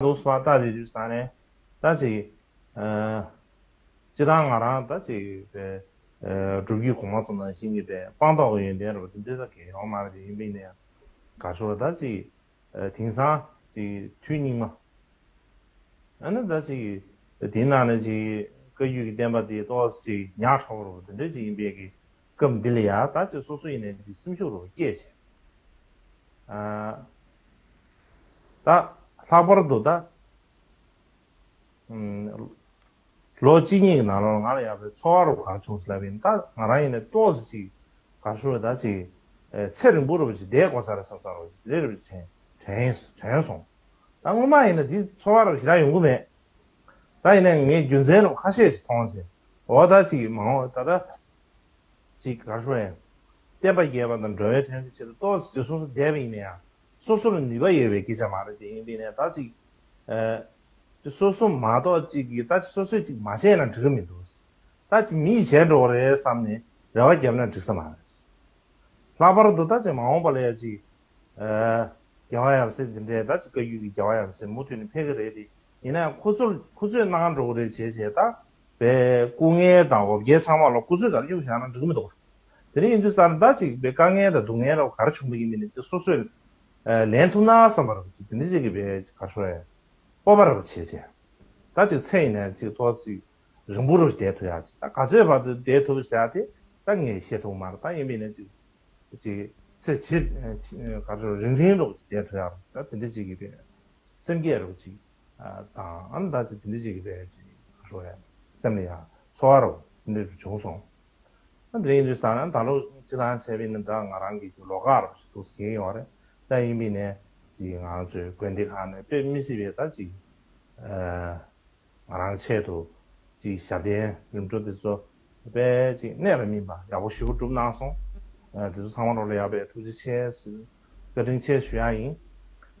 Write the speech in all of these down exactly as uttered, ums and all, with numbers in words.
འདུག་སེ་བལྟ་དེ་དུས་ཙང་ནས་ད་ཅིག་ཨ་སྤྱིར་བཏང་ང་རང་ད་ཅིག་པའི་ཨ་སྒྲུབ་བརྒྱུད་གོང་མ་ཚོ་ནང་བཞིན་གྱི་པའི་སྤངས་རྟོགས་ཀྱི་ཡོན་ཏན་རེད་པ། དེ་འདྲ་ད་གང་ཡང་ཡོད་མ་རེད། དེ་ཡིན་པའི་ནས་ག་ཞོར་ད་ཅིག་ཨ་དེང་སང་ཅིག་དུས་སྙིགས་མ། ཨ་ནི་ད་ཅིག་དེའི་ནང་ནས་ཅིག་བཀའ་བརྒྱུད་ཀྱི་བསྟན་པ་དེ་ཏོག་ཙམ་ཅིག་ཉག་ཕྲ་བོ་རེད་པ། དེ་འདྲ་ཅིག་ཡིན་པའི་གི་སྐབས་འདི་ལ་ཡ་ད་ཅིག་སོ་སོ་ཡིན་ནའི་ཅིག་སེམས་ཤུགས་རེད་པ་སྐྱེས་བྱས། ཨ་ད་ལྷག་པར་དུ་ད་ཨུམ་ལོ་གཅིག་གཉིས་ཀྱི་ནང་ལོགས་ང་ལ་ཡག་པའི་ཚོར་བ་རུ་ག་རེ་བྱུང་ཟེར་ལབ་ཡིན། ད་ང་རང་ཡིན་ནའི་ཏོག་ཙམ་ཅིག་ག་རེ་ཞུ་དགོས་རེད། ད་ཅིག་ཨེ་ཚེ་རིང་པོ་རུ་ཅིག་བསྡད་དགོས་ས་རེད་བསམ་ས་རུ་ཅིག་རེ་རེ་བཞིན་དྲན་དྲན་དྲན་སོང་། ད་སྔོན་མ་ཡིན་ན་དེ་ཚོར་བ་རུ་ཞེ་དྲག་ཡོང་གི་མེད། ད་ཡིན་ནའི་ངས་རྒྱུ་མཚན་རུ་ཁ་ཤས་ཤིག་མཐོང་ཟིན། འོ་ད་ཅིག་མ་འོངས་ད་ལྟ་ཅིག་ག་རེ་ཞུ་ཡིན། བསྟན་པ་རྒྱས་པ་དང་འགྲོ་བའི་དོན་གྱི་ཆེད་དུ་ཏོག་ཙམ་ཅིག་སོ་སོ་བསྡད་པ་ཡིན་ན་ཡང་སོ་སོ་ལ་ནུས་པ་ཡོད་པའི་སྐད་ཆ་མ་རེད། དེ་ཡིན་པས་ནས་ད་ཅིག་ཨ་ཅིག་སོ་སོ་མ་གཏོགས་ཅིག་གིས་ད་ཅིག་སོ་སོས་ཅིག་མ་བྱས་ན་འགྲིག་གི་མི་འདུག་ད་ཅིག་མིས་བྱས་འགྲོ་གི་རེད་བསམ་ནས་རེ་བ་བརྒྱབ་ན་འགྲིག་ས་མ་རེད། ལྷག་པར་དུ་ད་ཅིག་མ་འོངས་པ་ལ་ཡ་ཅིག་ཨ་རྒྱལ་བ་ཡབ་སྲས་འདི་འདྲའི་ད་ཅིག་བཀའ་བརྒྱུད་ཀྱི་རྒྱལ་བ་ཡབ་སྲས་མུ་མཐུད་ནས་ཕེབས་ཀྱི་རེད་དེ། ཡིན་ན་ཡང་ཁོ་ཚོར་ཁོ་ཚོས་གནང་འགྲོ་གི་རེད་བྱས་བྱས་ད་པའི་སྐུ་ངལ་དང་འོ་བརྒྱལ་ཚང་མ་ལ་ཁོ་ཚོས་ག་རེ་གཡུག་བཞག་ན་འགྲིག་གི་མི་འདུག་དེ་འདྲ་ཡིན་དུས་ཙང་ད་ཅིག་པའི་དཀའ་ངལ་དང་སྡུག་བསྔལ་ལ་ག་རེ་བྱུང་བ་ཡིན་མིན་ནི་ཅིག་སོ་སོས་ཨ་ལན་ཐུབ་ན་བསམ་པ་རེད། ཅིག་དེ་འདྲ་ཅིག་གི་པའི་ག་རེ་ཞུ་ཡ་སྤོབས་པ་རེད་བྱས་བྱས། ད་ཅིག་ཚེ་ཡིན་ན་ཅིག་ཏོག་ཙམ་རིང་པོ་རུ་བསྡད་ཐུབ་ཡ་ཅིག་ད་ག་ཚོད་བར་དུ་བསྡད་ཐུབ་ཟེར་ཡ་དེ་ད་ངས་བཤད་ཐུབ་མ་རེད། ད་ཡིན་པས་ན་ཅིག་ཅིག་ཚེ་ཇི་ག་ཚོད་རིང་རིང་རུ་ཅིག་བསྡད་ཐུབ་ཡ་རུ་ད་དེ་འདྲ་ཅིག་གི་པའི་སེམས་བསྐྱེད་རུ་ཅིག་དང་ཨ་ནི་ད་དེ་འདྲ་ཅིག་གི་པའི་ཅིག་ག་ཚོད་ཡ་སེམས་ལ་ཡ་ཚོར་བ་རུ་དེ་འདྲ་བྱུང་སོང་། ཨ་དེ་ཡིན་དུས་ཙང་ན་ད་ལོ་སྤྱི་བཏང་བྱས་པས་ན་ད་ང་རང་གི་ལོགས་ཀ་རུ་ཅིག་འདུག་སེ་ཡོད་རེད། ད་ཡིན་པས་ནས་ཅིག་ང་ཚོའི་དགོན་སྡེ་ཁག་ནས་དཔེ་མི་སྲིད་པའི་ད་ཅིག་ཨ། ང་རང་ཆེད་དུ་ཅིག་ཞབས་བརྟན་རིམ་གྲོ་འདི་ཚོ་དཔེ་ཅིག་གནད་ལ་སྨིན་པ་ཡག་པོ་ཞེ་པོ་བསྒྲུབས་གནང་སོང་། ཨ་དེ་ཚོ་ཚང་མ་རོགས་ལ་ཡག་པའི་ཐུགས་རྗེ་ཆེ་ཟེར་བཀའ་དྲིན་ཆེ་ཞུ་ཡ་ཡིན།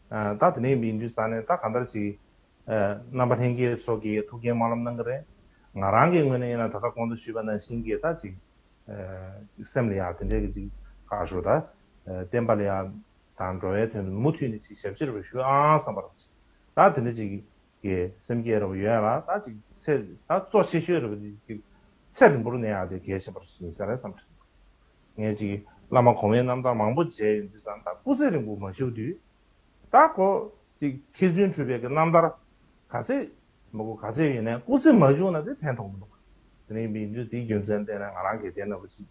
ཨ་ད་དེ་ནས་ཡིན་དུས་ཙང་ནས་ད་གང་ལྟར་ཅིག་ཨ་རྣམ་པ་ལྷན་རྒྱས་ཚོ་གིས་ཐུགས་འགན་སྨོན་ལམ་གནང་གི་རེད། ང་རང་གི་ངོས་ནས་ཡིན་ན་ད་ལྟ་གོང་དུ་ཞུས་པ་ནང་བཞིན་གྱི་ད་ཅིག་ཨ་སེམས་ལ་ཡག་དེ་འདྲའི་གི་ཅིག་ག་ཞུ་ད་ཨ་བསྟན་པ་ལ་ཡག་དང་འགྲོ་བའི་དོན་དུ་མུ་མཐུད་ནས་ཅིག་ཞབས་ཕྱི་རུ་ཞུ་ཨང་བསམ་པ་རེད། ད་དེ་འདྲ་ཅིག་གི་སེམས་བསྐྱེད་རེ་བ་ཡོད་ལ། ད་ཅིག་ཚེ་ད་གཙོ་ཆེ་ཤོས་རེ་བ་འདི་ཅིག་ཚེ་རིང་པོར་གནས་ཡག་དེ་གལ་ཆེན་པོ་ཞིག་ཡིན་ས་རེད་བསམ་དྲན། ངས་ཅིག་བླ་མ་གོང་མའི་རྣམ་ཐར་མང་པོ་མཇལ་ཡོང་དུས་ཙང་ད་སྐུ་ཚེ་རིང་པོ་མ་བཞུགས་དུས་ད་ཁོ་ཅིག་མཁས་བཙུན་གྲུབ་པའི་གི་རྣམ་ཐར་ག་ཚད་མ་གོ་ག་ཚད་ཡོད་ནའི་སྐུ་ཚེ་མ་བཞུགས་ན་དེ་ཕན་ཐོགས་མི་འདུག་དེ་ནས་ཡིན་པའི་དུས་དེའི་རྒྱུ་མཚན་བརྟེན་ནས་ང་རང་གི་དེ་ན་བ་ཅིག་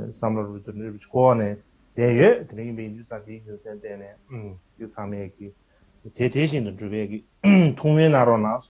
བསམ་བློ་རུ་དུ་རུ་ཅིག་གོ་ནས་བསྡད་ཡོད། དེ་ནས་ཡིན་པའི་དུས་ཙང་དེའི་རྒྱུ་མཚན་བརྟེན་ནས་ཨུམ་དེ་ཚང་མས་ཀྱི་དེ་དེ་བཞིན་དུ་འགྲུབ་པའི་གི་ཐུགས་སྨོན་གནང་རོགས་གནང་།